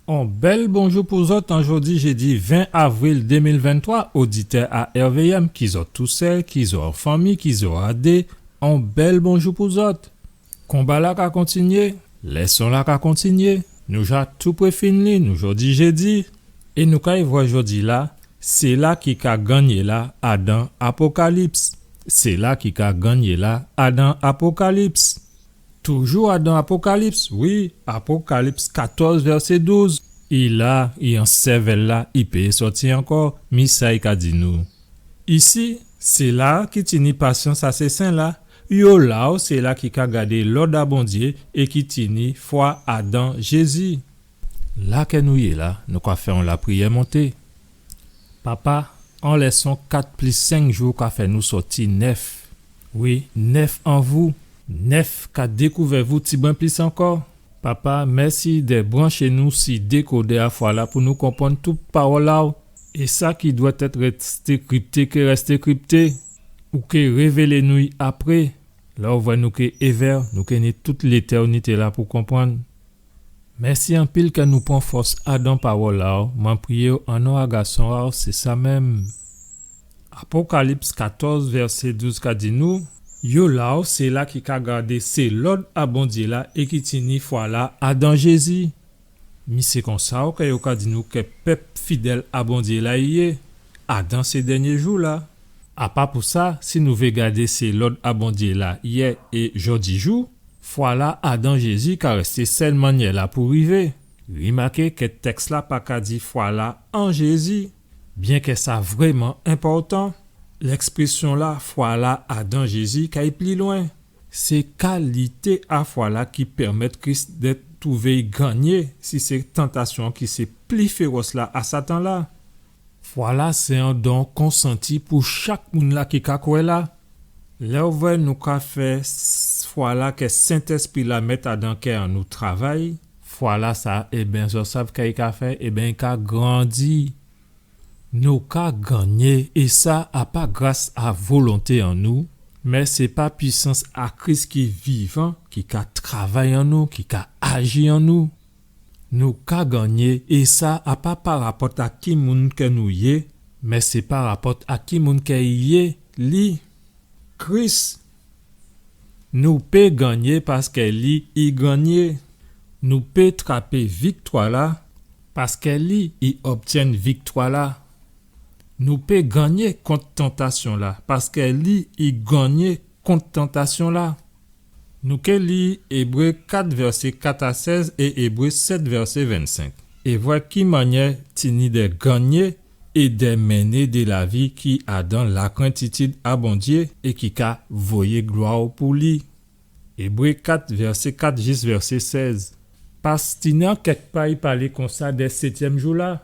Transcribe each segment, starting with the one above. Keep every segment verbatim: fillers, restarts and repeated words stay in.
On bèl bonjou pou zòt an jòdi jédi ven avril dé mil venntwa, oditè a R V M, ki zòt tousèl, ki zòt an fanmi, ki zòt a dé, on bèl bonjou pou zòt. Konba-la ka kontinyé, lèson-la ka kontinyé, nou ja tou pré fin li, nou jòdi jédi, é nou kay vwè jòdi-la, sé la ki ka gannyé la adan Apokalips. Sé la ki ka gannyé la adan Apokalips. Toujou adan Apokalips, wi, Apokalips katòz, vèsé douz. I la, i an sèvèl-la, i pé sòti ankò, mi sa i ka di nou. Isi, sé la ki tini pasyans a sé sen-la, yo la o sé la ki ka gadé lòd a Bondyé é ki tini fwa adan Jézi. La kè nou yé la, nou ka fè on lapriyè monté. Papa, an lèson kat plis senk jou ka fè nou sòti nèf. Wi, nèf an vou. Nèf ka dékouvè vou tibwen plis ankò. Papa, mèsi dè branché nou si dékodè a fwa-la pou nou konprann tout pawòl a-w. É sa ki dwèt èt rèsté kripté ké rèsté kripté. Ou ké révélé nou-y apré. Lè ou vwè nou ké évè, nou ké ni tout létènité-la pou konprann. Mèsi anpil kè nou pran fòs adan pawòl a-w. Mwen priyé-w an non a Gason a-w, sé sa menm. Apokalips katòz, vèsé douz ka di nou, yo la o sé la ki ka gadé sé lòd a Bondyé la é ki tini fwa-la adan Jézi. Mi sé konsa o kè yo ka di nou kè pèp fidèl a Bondyé la i yé, adan sé dènyé jou-la. Apa pou sa, si nou vé gadé sé lòd a Bondyé la yè é jòdijou, fwa-la adan Jézi ka rèsté sèl mannyè-la pou rivé. Rimaké kè tèks-la pa ka di fwa-la an Jézi, byenkè sa vrèman enpòtan. Lèksprésyon-la, fwa-la adan Jézi, kay pli lwen. Sé kalité a fwa-la ki pèmèt Kris dèt twouvé-y gannyé si sé tantasyon ki sé pli féwòs-la a Satan-la. Fwa-la sé on don konsanti pou chak moun-la ki ka kwè la. Lè ou vwè nou ka fè s-, fwa-la kè Sentèspri-la mèt adan kè an nou travay, fwa-la sa, ében, zò sav kè i ka fè, ében, i ka grandi. Nou ka gannyé, é sa, a pa gras a volonté an nou, mé sé pa pwisans a Kris ki vivan, ki ka travay an nou, ki ka aji an nou. Nou ka gannyé, é sa, a pa pa rapòt a ki moun kè nou yé, mé sé pa rapòt a ki moun kè i yé, li. Kris. Nou pé gannyé paskè li i gannyé. Nou pé trapé viktwa-la paskè li i obtyenn viktwa-la. Nou pé gannyé kont tantasyon-la paskè li i gannyé kont tantasyon-la. Nou ké li Ébré kat vèsé kat a sèz é Ébré sèt vèsé vennsenk. É vwè ki mannyè tini dè gannyé é dè mennen dé lavi ki adan lakrentitid a Bondyé é ki ka voyé glwa pou li. Ébré kat, vèsé kat jis vèsé sèz. Pas tini kèk pa i palé konsa dè sétyèm jou-la,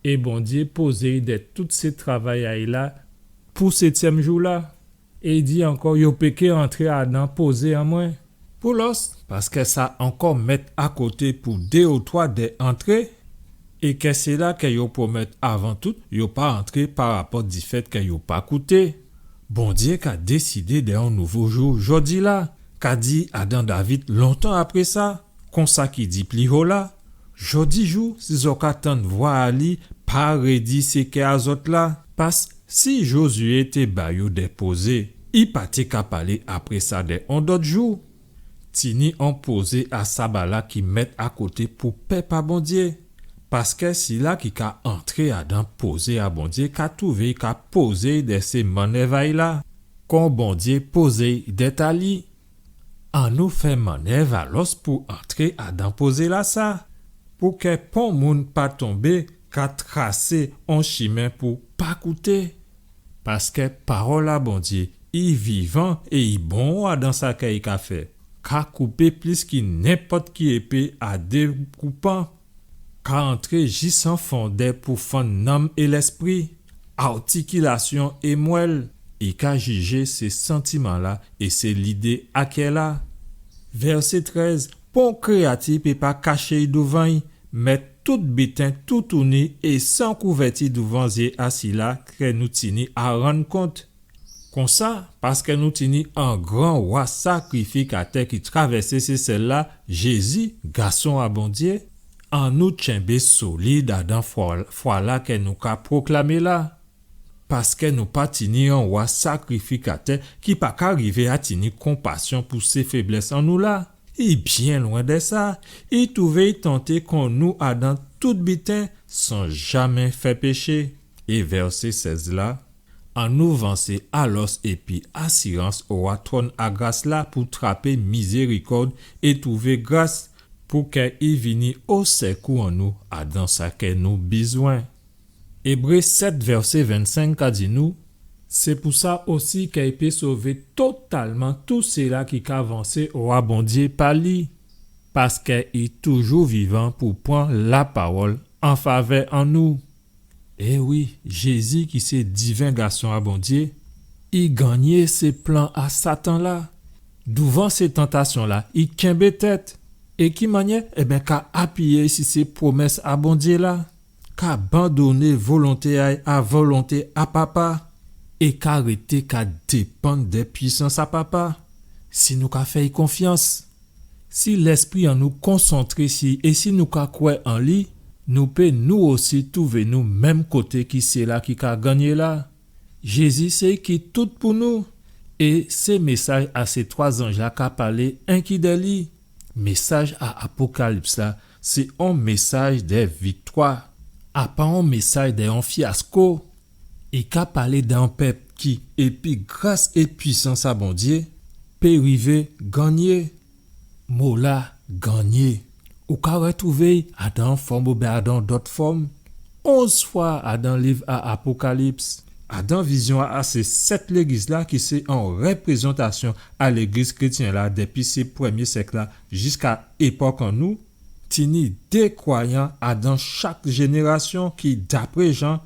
é Bondyé pozé-y dè tout sé travay a-y la pou sétyèm jou-la. É i di ankò, yo péké antré adan pozé an mwen. Poulòs, paskè sa ankò mèt akoté pou dé ou twa dè antré, é kè sila kè yo pwomèt avan tout, yo pa antré parapòt difèt kè yo pa kouté. Bondyé ka désidé dè on nouvo jou, jòdi-la, ka di adan David lontan apré sa, konsa ki di pli ho la, jòdi jou, si zòt ka tann vwa a li, pa rédi sé kè a zòt la. Pas si Jozyé té ba yo dè pozé, i pa té ka palé apré sa dè on dòt jou. Tini on pozé a saba-la ki mèt akoté pou pèp a Bondyé. Paskè sila ki ka antré adan pozé a Bondyé ka twouvé-y ka pozé-y dè sé mannèv a-y la, kon Bondyé pozé-y dèt a li. Annou fè mannèv alòs pou antré adan pozé-lasa, pou kè pon moun pa tonbé ka trasé on chimen pou pa kouté. Paskè pawòl a Bondyé, i vivan é i bon adan sa kè i ka fè. Ka koupé plis ki nenpòt ki épé a dé koupan. Ka antré jis an fondè pou fann nanm é lèspri, artikilasyon é mwèl. I ka jijé sé santiman-la é sé lidé a kè-la. Vèsé trèz, pon kréyati pé pa kaché-y douvan-y, mèt tout biten toutouni é san kouvèti douvan zyé a sila kè nou tini a rann kont. Konsa, paskè nou tini on gran wa sakrifikatè ki travèsé sé syèl-la, Jézi, Gason a Bondyé, Annou tjenbé solid adan fwa, fwa-la kè nou ka pwoklamé la. Paskè nou pa tini on wa sakrifikatè ki pa ka rivé a tini konpasyon pou sé féblès an nou la. I byen lwen dè sa, i twouvé i tanté kon nou adan tout biten san jamè fè péché. É vèsé sèz la, annou vansé alòs épi asirans owa twòn a gras la pou trapé mizérikòd é twouvé gras pou kè i vini o sèkou an nou adan sa kè nou bizwen. Ébré sèt vèsé vennsenk ka di nou, sé pou sa osi kè i pé sové totalman tou sila ki ka vansé owa Bondyé pa li, paskè i toujou vivan pou pran lapawòl an favè an nou. É wi, Jézi ki sé diven gason a Bondyé, i gannyé sé plan a Satan la. Douvan sé tantasyon la, i kenbé tèt. É ki mannyè? Ében, ka apiyé si sé pwomès a Bondyé la. Ka bandonné volonté a'y a volonté a Papa, é ka rété ka dépann dè pwisans a Papa, si nou ka fè'y konfyans. Si lèspri an nou konsantré si é si nou ka kwè an li, nou pé nou osi twouvé nou menm koté ki sila ki ka gannyé la. Jézi sé ki tout pou nou. É sé mésaj a sé twa zanj la ka palé enki dè li. Mésaj a Apokalips la, sé on mésaj dè viktwa. A pa on mésaj dè on fyasko. I ka palé dè on pèp ki, épi gras é pwisans a Bondyé, pé rivé gannyé. Mo la, gannyé. Ou ka rètwouvé'y adan on fòm oubyen adan on dòt fòm, onz fwa adan liv a Apokalips. Adan vizyon a sé sèt légliz la ki sé on réprézantasyon a légliz krétyen la dépi sé prèmyé syèk la jiska épòk an nou, tini dé kwayan adan chak jénérasyon ki, dapré Jan,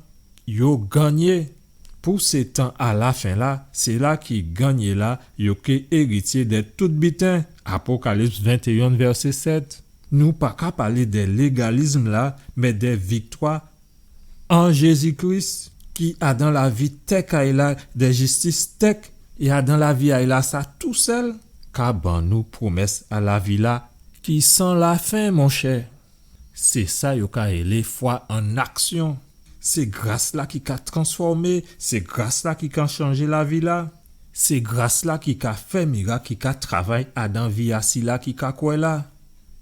yo gannyé. Pou sé tan a lafen la, sila ki gannyé la, yo ké érityé dè tout biten. Apokalips ventéyen, vèsé sèt. Nou pa ka palé dè légalizm la, mé dè viktwa an Jézi Kris, ki adan lavi tèk a'y la, dè jistis tèk, é adan lavi a'y la sa tousèl, ka ban nou pwomès a lavi la, ki san lafen, monchè. Sé sa yo ka rélé fwa an aksyon. Sé gras la ki ka transfòmé, sé gras la ki ka chanjé lavi la. Sé gras la ki ka fè mirak, ki ka travay adan vi a sila ki ka kwè la.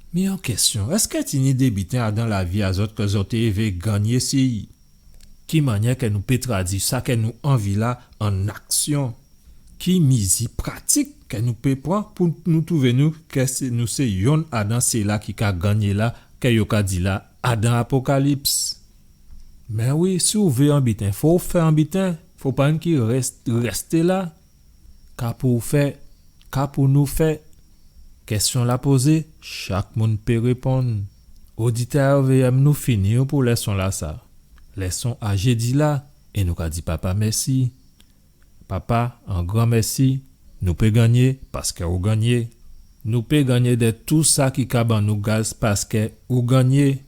Mé on kèsyon, èskè tini dé biten adan lavi a zòt kè zòt té vé gannyé si? Ki mannyè kè nou pé tradui sa kè nou anvi la an aksyon? Ki mizi pratik kè nou pé pran pou nou twouvé nou kè sé, nou sé yonn adan sila ki ka gannyé la, kè yo ka di la adan Apokalips? Mé wi, si ou vé on biten, fò ou fè on biten, fò pa enki rès-, rèsté la. Ka pou ou fè, ka pou nou fè? Kèsyon la pozé, chak moun pé réponn. Oditè a R V M, nou fini pou lèson la sa. Lèson a jédi la, é nou ka di Papa mèsi. Papa, on gran mèsi, nou pé gannyé paskè ou gannyé. Nou pé gannyé dè tou sa ki ka ban nou gaz paskè ou gannyé.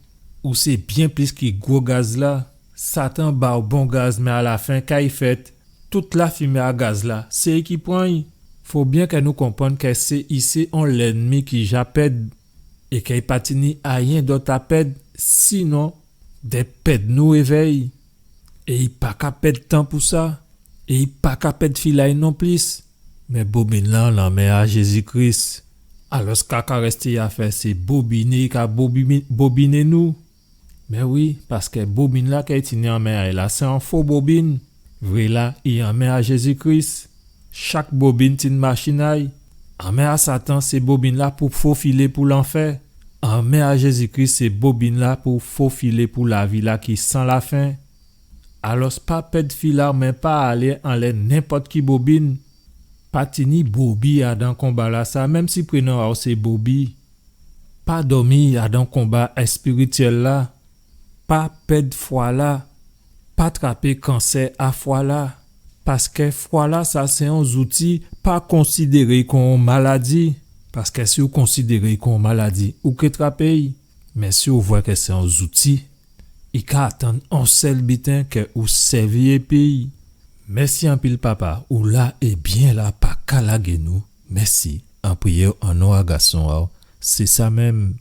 Ou sé byen plis ki gwo gaz la. Satan ba'w bon gaz, mé alafen, ka i fèt, tout lafimé a gaz la, sé i ki pran'y. Fò byen kè nou konprann kè sé i sé on lènmi ki ja pèd, é kè i pa tini ayen dòt a pèd, sinon dè pèd nou évè'y. É i pa ka pèd tan pou sa, é i pa ka pèd fil a'y non plis. Mé bobin la an lanmen a Jézi Kris. Alòs, ka ka rèsté'y a fè, sé bobiné i ka bobi-, bobiné nou. Mé wi, paskè bobin la kè i tini an men a'y la, sé on fo bobin. Vré la, i an men a Jézi Kris. Chak bobin tin machin a'y. An men a Satan, sé bobin la pou fofilé pou lanfè. An men a Jézi Kris, sé bobin la pou fofilé pou lavi la ki san lafen. Alòs, pa pèd fil a'w, mé pa alé anlè nenpòt ki bobin. Pa tini Bobi adan konba la sa, menm si prénon a'w sé Bobi. Pa dòmi adan konba èspirityèl la. Pa pèd fwa la. Pa trapé kansè a fwa la. Paskè fwa la sa sé on zouti, pa konsidéré'y kon on maladi. Paskè si ou konsidéré'y kon on maladi, ou ké trapé'y. Mé si ou vwè kè sé on zouti, i ka atann on sèl biten, kè ou sèvi épi'y. Mèsi anpil, Papa, ou la é byen la, pa ka lagé nou. Mèsi, an priyé'w an non a Gason a'w, sé sa menm.